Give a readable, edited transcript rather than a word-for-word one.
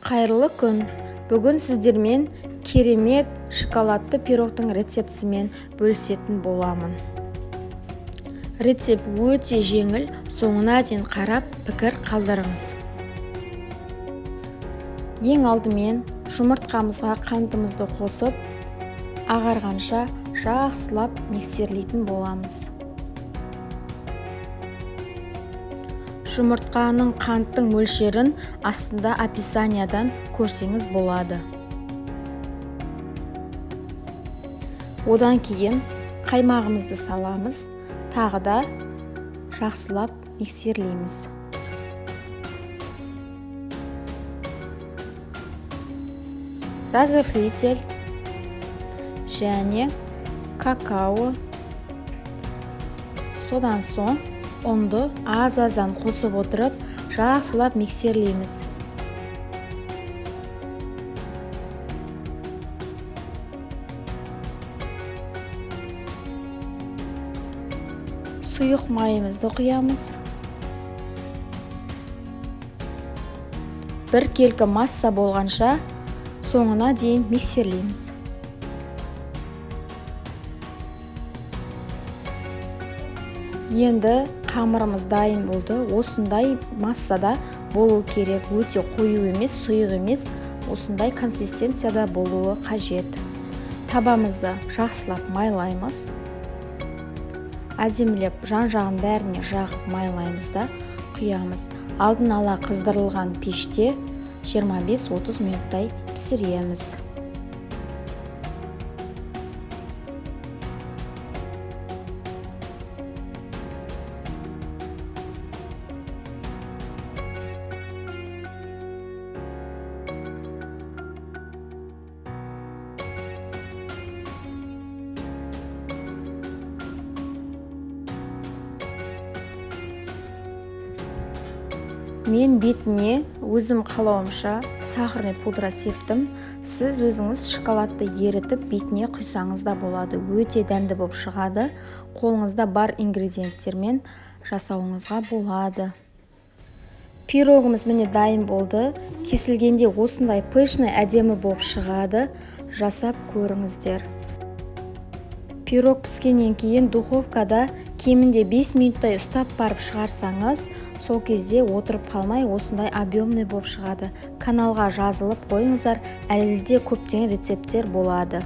Қайырлы күн! Бүгін сіздермен керемет шоколадты пирогтың рецептісімен бөлісетін боламын. Рецепт өте жеңіл, соңына дейін қарап пікір қалдырыңыз. Ең алдымен жұмыртқамызға қантымызды қосып, ағарғанша жақсылап миксерлейтін боламыз. Жұмыртқаның қанттың мөлшерін астында описаниядан көрсеңіз болады. Одан кейін қаймағымызды саламыз, тағы да жақсылап миксерлейміз. Разрыхлитель және какао. Содан соң ұнды аз-аздан қосып отырып, жақсылап миксерлейміз. Сұйық майымызды құямыз. Бір келкі масса болғанша соңына дейін миксерлейміз. Енді қамырымыз дайын болды. Осындай массада болу керек. Өте қою емес, сұйық емес, осындай консистенцияда болуы қажет. Табамызды жақсылап майлаймыз. Әдемілеп жан-жағын бәріне жағып майлаймыз да құямыз. Алдын ала қыздырылған пеште 25-30 минуттай пісіреміз. Мен бетіне өзім қалауымша сахарный пудра септім. Сіз өзіңіз шоколадты ерітіп бетіне құйсаңыз да болады. Өте дәмді болып шығады. Қолыңызда бар ингредиенттермен жасауыңызға болады. Пирогымыз міне дайын болды. Кесілгенде осындай пышный әдемі болып шығады. Жасап көріңіздер. Пирог піскеннен кейін духовкада кемінде 5 минуттай ұстап барып шығарсаңыз, сол кезде отырып қалмай осындай объемный болып шығады. Каналға жазылып қойыңыздар, әлі де көптеген рецепттер болады.